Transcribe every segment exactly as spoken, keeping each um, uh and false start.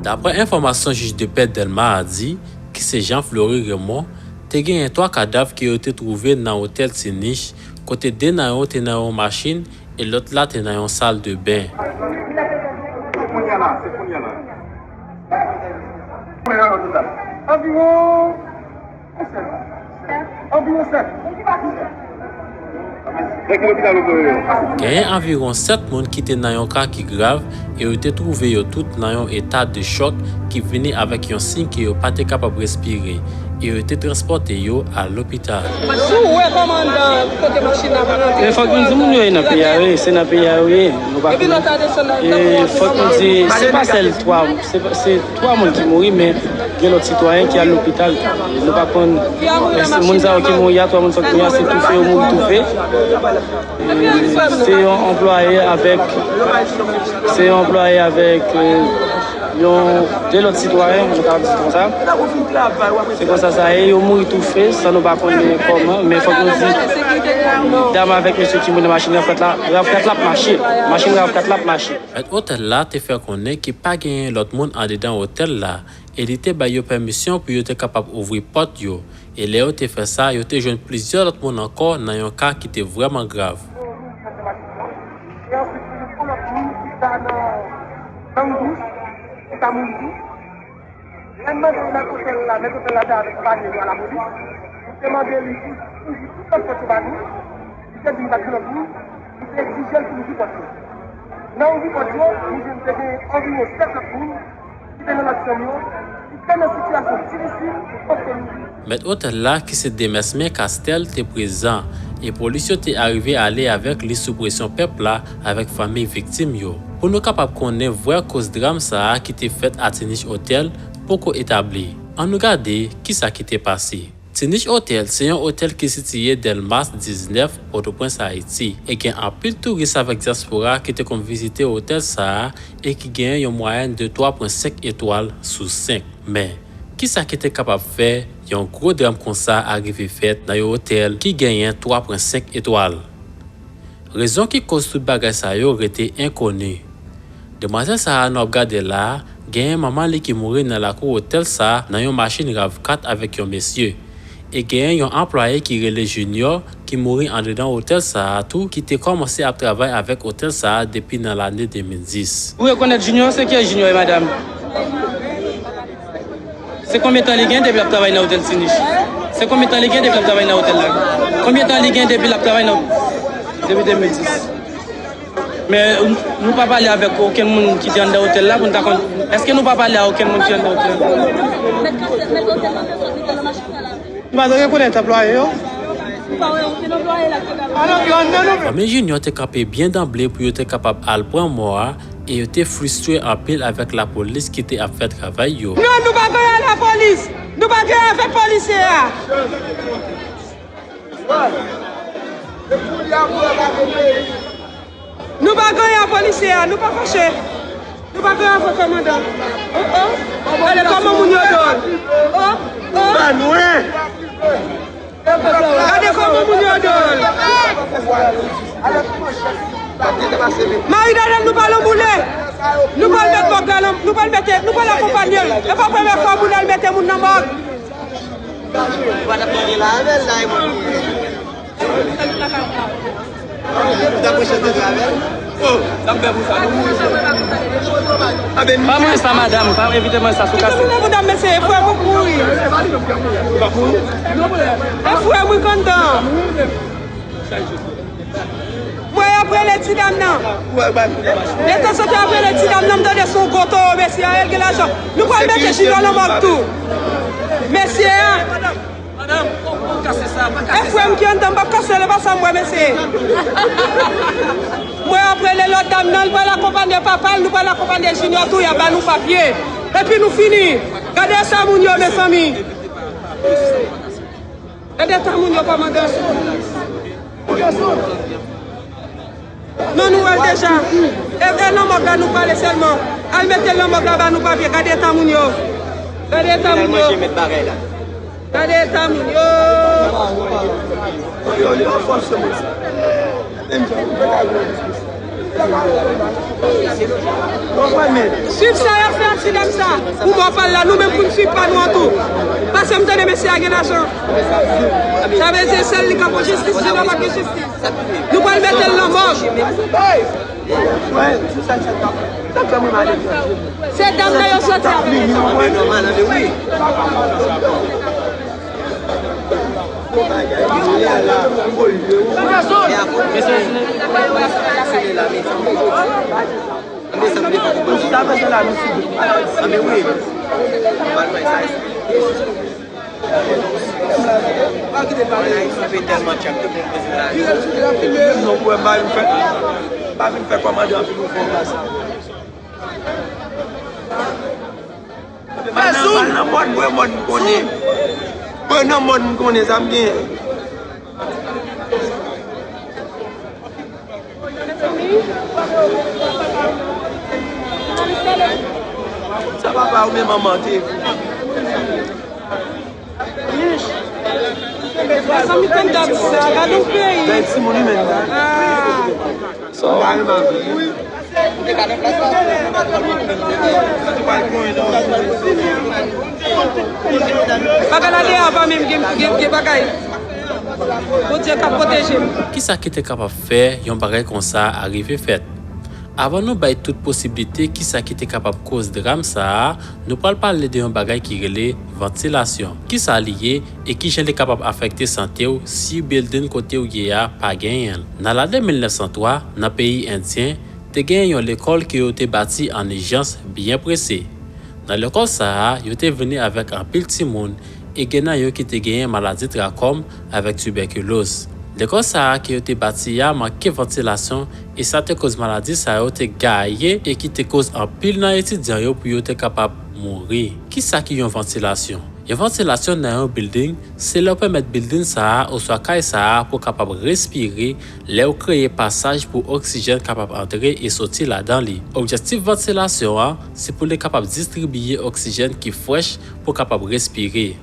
Daprè enfòmasyon jij de pè Dèlma a di, ki se Jean Flory Raymond, te genyen twa kadav ke yo te twouve nan otèl Ti Nich, kote de nan yo te nan yon machin e lòt la te nan yon sal de ben. Anviwon Genyen anviwon sèt moun ki te nan yon ka ki grav e yo te twouve yo tout nan yon eta de chòk ki vini avèk yon siy ke yo pa te kapab respire e yo te transpòte yo al lopital. Si w wè kòmandan kote machin nan pran. Men fòk nou di moun yo e nan peyi a yo ye, se nan peyi a yo ye. Nou pa konn. E fòk nou di, se pa sèl twa, se pa, se twa moun ki mouri, men gen lòt sitwayen ki al lopital. Nou pa konn, men se moun sa yo ki mouri a, twa moun sa yo ki mouri a, se toufe yo mouri toufe. E se yon anplwaye avèk, se yon anplwaye avèk, e, yon, de lòt sitwayen, nou ka di konsa. Se konsa sa ye, yo mouri toufe, san nou pa konnen kòman, men fòk nou di, dam avèk mesye ki mouri nan machin, RAV kat la, RAV kat la ap mache. Machin RAV kat la ap mache. Mèt otèl la te fè konnen ke pa genyen lòt moun andedan otèl la, e li te bay yo pèmisyon pou yo te kapab ouvri pòt yo, e lè yo te fè sa, yo te jwenn plizyè lòt moun ankò nan yon ka ki te vrèman grav. E answit, pou lòt moun ki ta nan Lang Dous, ki ta mouri tou. Lè m mande mèt otèl la, mèt otèl la te avèk konpayi li a lapolis, nou te mande li pou ouvri tout lòt pòt yo ba nou, li te di li pa t gen lòt moun, nou te egzije l pou l ouvri pòt yo. Nan ouvri pòt yo, nou jwenn te gen anviwon sèt lòt moun ki te nan lòt chanm yo, ki te nan sitiyasyon difisil, kote nou viv. Mèt otèl la, ki se Demesmin Castel, te prezan, e polis yo te arive ale avèk li sou presyon pèp la avèk fanmi viktim yo. Pou nou kapab konnen vrè koz dram sa a ki te fèt a Tinich Otèl poko etabli. Ann nou gade kisa ki te pase. Tinich Otèl se yon otèl ki sitiye Dèlmas diznèf, Pòtoprens, Ayiti, e gen anpil touris avèk dyaspora ki te konn vizite otèl sa a e ki genyen yon mwayèn de twa pwen senk etwal sou senk. Men, kisa ki te kapab fè yon gwo dram konsa a rive fèt nan yon otèl ki genyen twa pwen senk etwal? Rezon ki koz tout bagay sa yo rete enkoni. Demwazèl sa a nou ap gade la a, genyen manman li ki mouri nan lakou otèl sa a nan yon machin RAV kat avèk yon mesye. E genyen yon anplwaye ki rele Junior ki mouri andedan otèl sa a tou, ki te kòmanse ap travay avèk otèl sa a depi nan lane de mil dis. Ou rekonèt Junior? Se kiyès Junior ye, madanm? Se konbyen tan li gen depi l ap travay nan otèl Tinich? Se konbyen tan li gen depi l ap travay nan otèl la? Konbyen tan li gen depi l ap travay nan, depi de mil dis? Men nou pa pale avèk okenn moun ki te anndan otèl la pou n ta konn. Èske nou pa pale a okenn moun ki anndan otèl la? Nou pa t rekonèt anplwaye yo. Nou pa wè okenn anplwaye la ki te travay. Fanmi Junior te kanpe byen danble pou yo te kapab al pran mò a, e yo te fristre anpil avèk lapolis ki te ap fè travay yo. Non, nou pa gen anyen a lapolis. Nou pa gen anyen avèk polisye a. Nou pa gen anyen a polisye a. Nou pa fache. Nou pa gen anyen avèk kòmandan. Oh, oh. Gade kòman moun yo dwòl. Oh, oh. Gade kòman moun yo dwòl. Mari Danèl, nou pral anboule. Nou pral met mòg la nan, nou pral mete, nou pral akonpanye l. E pa premye fwa moun al mete moun nan mòg. Pa mwen sa, madanm, pa envite mwen sa sou kase. Kite tounen bouda m, mesye, e frè m ou mouri. E frè m ou kontan. Mwen ap rele ti dam nan. Detan sante ap rele ti dam nan, m tande se yon gwo towo, mesye a, el gen lajan. Nou pral mete Junior nan mòg tou. Mesye a. E frè m ki anndan, m p ap kase l, e pa sa m wè, mesye. Mwen ap rele lòt dam nan, li pral akonpanye papa l, nou pral akonpanye Junior tou, y ap ba nou papye. Epi nou fini. Gade eta moun yo, mezanmi. Gade eta moun yo, kòmandan. Non, nou wè l deja. E, e nan mòg la nou pale sèlman. Al mete l nan mòg la, ba nou papye. Gade eta moun yo. Gade eta moun yo. Gade eta moun yo. Swiv sa y ap fè ak ti dam sa. Pou mò pa l la, nou menm pou n swiv pa nou an tou. Paske m tande mesye a gen lajan. Sa vle di sèl li k ap gen jistis, si nou pa gen jistis. Nou pral mete l nan mòg. Se dam nan yo soti avè yo. Bal nan, bal nan mòn, mwen mòn m konnen. Mwen nan mòn m konnen, sa m gen. Sa papa ou men manman te. Mezanmi, tande sa, gade yon peyi. Bèl timoun wi menm. Ah. Sa w pa renmen avè l. Bagay la deyò pa menm gen, gen, gen bagay. Bondye k ap pwoteje m. Kisa ki te kapab fè yon bagay konsa a rive fèt? Avan nou bay tout posiblite kisa ki te kapab koz dram sa a, nou pral pale de yon bagay ki rele vantilasyon. Kisa li ye e kijan li kapab afekte sante w si bilding kote w ye a pa genyen l? Nan lane mil nèf san twa, nan peyi endyen, te genyen yon lekòl ke yo te bati an ijans byen prese. Nan lekòl sa a, yo te vini avèk anpil timoun e gen nan yo ki te genyen maladi trakòm avèk tibèkiloz. Lekòl sa a ke yo te bati a manke vantilasyon e sa te koz maladi sa yo te gaye e ki te koz anpil nan etidyan yo pou yo te kapab mouri. Kisa ki yon vantilasyon? Yon vantilasyon nan yon bilding se lè w pèmèt bilding sa a oswa kay sa a pou w kapab respire lè w kreye pasaj pou oksijèn kapab antre e soti ladan li. Objektif vantilasyon an se pou li kapab distribiye oksijèn ki frèch pou w kapab respire.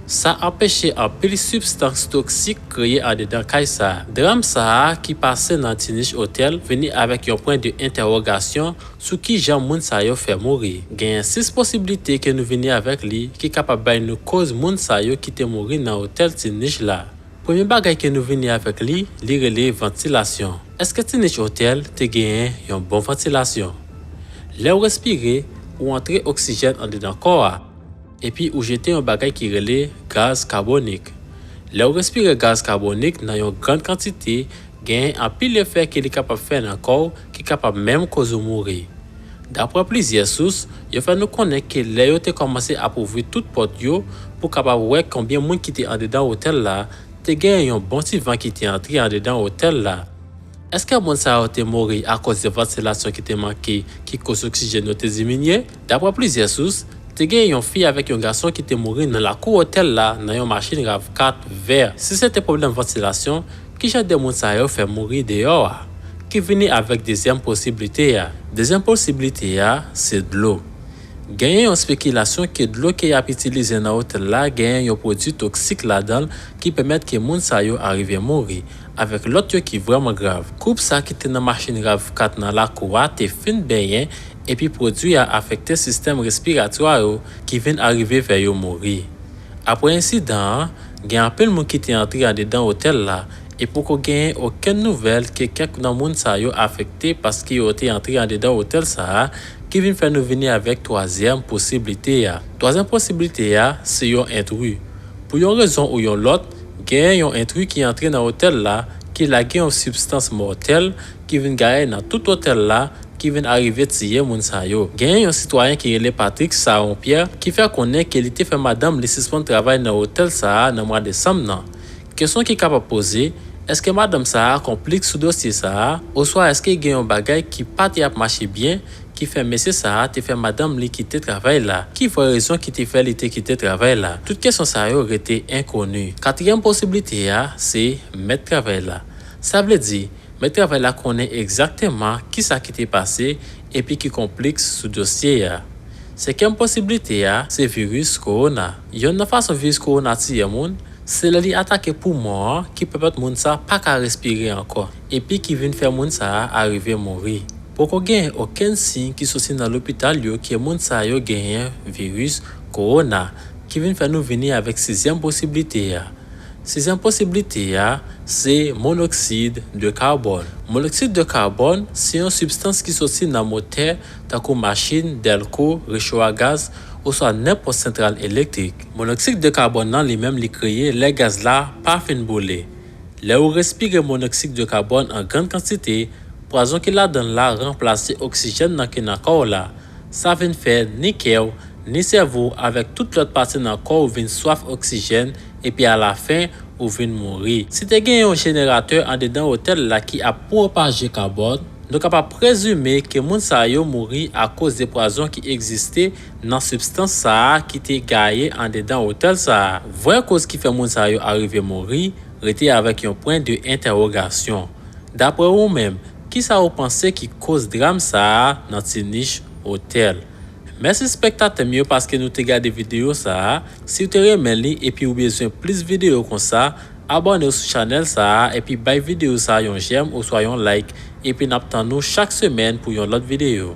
Sa anpeche anpil sibstans toksik kreye andedan kay sa a. Dram sa a ki pase nan Danish Hotel vini avèk yon pwen de entèwogasyon sou kijan moun sa yo fè mouri. Genyen sis posiblite ke nou vini avèk li ki kapab bay nou koz moun sa yo ki te mouri nan otèl Danish la. Premye bagay ke nou vini avèk li, li rele vantilasyon. Èske Danish Hotel te genyen yon bon vantilasyon? Lè w respire, ou antre oksijèn andedan kò a, epi ou jete yon bagay ki rele gaz kabonik. Lè w respire gaz kabonik nan yon grann kantite, genyen anpil efè ke li kapab fè nan kò w ki kapab menm koz ou mouri. Daprè plizyè sous, yo fè nou konnen ke lè yo te kòmanse ap ouvri tout pòt yo pou kapab wè konbyen moun ki te andedan otèl la, te genyen yon bon ti van ki te antre andedan otèl la. Èske moun sa yo te mouri akoz de vantilasyon ki te manke ki koz oksijèn yo te diminye? Daprè plizyè sous, te genyen yon fi avèk yon gason ki te mouri nan lakou otèl la nan yon machin rav kat vè. Si se te pwoblèm vantilasyon, kijan de moun sa yo fè mouri deyò a? Ki vini avèk dezyèm posiblite a. Dezyèm posiblite a, se dlo. Genyen yon espekilasyon ke dlo ke y ap itilize nan otèl la genyen yon pwodui toksik ladan l ki pèmèt ke moun sa yo arive mouri, avèk lòt yo ki vrèman grav. Koup sa ki te nan machin rav kat nan lakou a te fin benyen, epi pwodui a afekte sistèm respiratwa yo ki vin arive fè yo mouri. Apre ensidan an, gen anpil moun ki te antre andedan otèl la, e poko genyen okenn nouvèl ke kèk nan moun sa yo afekte paske yo te antre andedan otèl sa a, ki vin fè nou vini avèk twazyèm posiblite a. Twazyèm posiblite a, se yon entri. Pou yon rezon ou yon lòt, genyen yon entri ki antre nan otèl la, ki lage yon sibstans mòtèl, ki vin gaye nan tout otèl la, ki vin arive tiye moun sa yo. Genyen yon sitwayen ki rele Patrick Saron Pierre ki fè konnen ke li te fè madanm li sispann travay nan otèl sa a nan mwa desanm nan. Kesyon ki kapab poze, èske madanm sa a konplis sou dosye sa a, oswa èske gen yon bagay ki pa te ap mache byen ki fè mesye sa a te fè madanm li kite travay la? Ki vrè rezon ki te fè li te kite travay la? Tout kesyon sa yo rete enkoni. Katriyèm posiblite a, se mèt travay la. Sa vle di, mèt travay la konnen egzakteman kisa ki te pase epi ki konplis sou dosye a. Senkyèm posiblite a, se viris kowona. Yonn nan fason viris kowona tiye moun, Se lè li atake poumon an ki pèmèt moun sa pa ka respire ankò, epi ki vin fè moun sa a rive mouri. Poko genyen okenn siy ki soti nan lopital yo ke moun sa yo genyen viris kowona, ki vin fè nou vini avèk sizyèm posiblite a. Sizyèm posiblite a, se monoksid de kabòn. Monoksid de kabòn se yon sibstans ki soti nan motè tankou machin, dèlko, recho a gaz, oswa nenpòt santral elektrik. Monoksid de kabòn nan li menm li kreye lè gaz la pa fin boule. Lè ou respire monoksid de kabòn an grann kantite, pwazon ki ladan l la ranplase oksijèn nan ki nan kò w la. Sa vin fè ni kè w, ni sèvo w avèk tout lòt pati nan kò w vin swaf oksijèn, epi alafen, ou vin mouri. Si te gen yon jeneratè andedan otèl la ki ap pwopaje kabòn, nou kapab prezime ke moun sa yo mouri akoz de pwazon ki egziste nan sibstans sa a ki te gaye andedan otèl sa a. Vrè koz ki fè moun sa yo arive mouri rete avèk yon pwen de entèwogasyon. Daprè ou menm, kisa ou panse ki koz dram sa a nan Ti Nich Otèl? Mèsi spektatè m yo paske nou te gade videyo sa a. Si w te renmen li epi ou bezwen plis videyo konsa, abòne w sou chanèl sa a epi bay videyo sa a yon jèm oswa yon like, epi n ap tann ou chak semèn pou yon lòt videyo.